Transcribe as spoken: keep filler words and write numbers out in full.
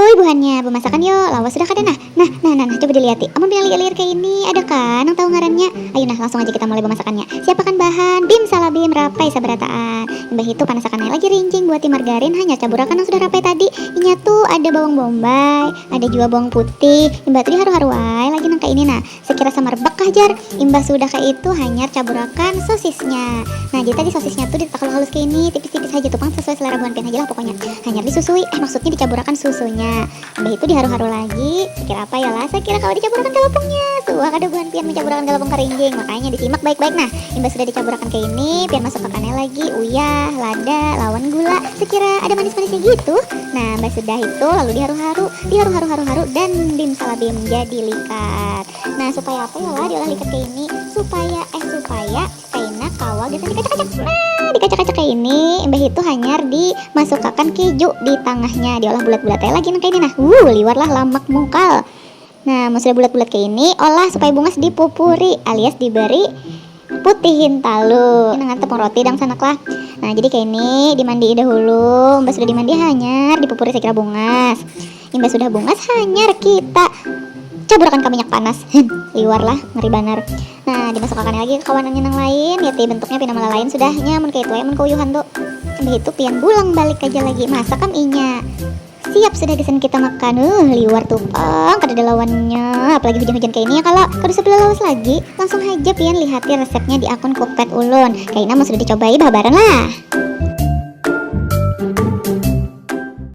Bubuhannya bemasakan yo, lawas sudah kada nah. Nah, nah, nah, nah, coba diliati. Amun pina liir-liir kayak ini, ada kan yang tahu ngarannya? Ayo nah, langsung aja kita mulai bemasakannya. Siapakan bahan, bim salabim, rapai sabarataan. Imbah itu panasakan aja lagi rinjing, buati margarin, hanyar caburakan yang sudah rapai tadi. Inya tuh ada bawang bombay, ada juga bawang putih. Imbah itu diharu-haru aja lagi nang kayak ini nah. Sekira samerbak kah jar. Imbah sudah kayak itu hanyar caburakan sosisnya. Nah, jadi tadi sosisnya tuh ditakal halus kayak ini, tipis-tipis aja tuh pang, sesuai selera buhan pian aja lah pokoknya. Hanyar disusui, eh maksudnya dicaburakan susunya. Imbah itu diharu-haru lagi, sekira apa ya lah, sekira kawa dicaburakan galapungnya. Suah kada buhan pian mencaburakan galapung karinjing, makanya disimak baik-baik nah. Imbah sudah dicaburakan kayak ini, pian masuk ke kanai lagi, uyah, lada, lawan gula. Sekira ada manis-manisnya gitu. Nah, imbah sudah itu lalu diharu-haru, diharu-haru-haru-haru dan bim salabim jadi likat. Nah, supaya apa ya lah diolah likat kayak ini? Supaya, eh supaya kaina kawa gasan dikacak-kacak. Nah, dikacak-kacak kayak ini, imbah itu hanyar dimasukakan keju di tangahnya, diolah bulat-bulat aja lagi nang kayak ini nah. Wuh, liwar lah lamak mungkal. Nah, mun sudah bulat-bulat kayak ini, olah supaya bungas dipupuri alias diberi putih hintalu. Nang tepung roti dang sanak lah. Nah, jadi kayak ini dimandi dahulu, imbah sudah dimandi hanyar dipupuri sekira bungas. Imbah sudah bungas hanyar kita caburakan ke minyak panas. Liwar lah, ngeri banar. Nah, dimasukakan lagi ke kawanannya nang lain, ya ti bentuknya pina malalain sudahnya mun kayak itu ya, mun keuyuhan tuh. Imbah itu pian bulang balik aja lagi, masak am inya. Siap sudah gasan kita makan. Uh, liwar tuh pang, kada ada lawannya. Apalagi hujan-hujan kayak ini ya, kalau kada usah bela lawas lagi. Langsung aja pian lihati resepnya di akun Cookpad ulun. Kaina mun sudah dicobai, bahabaran lah.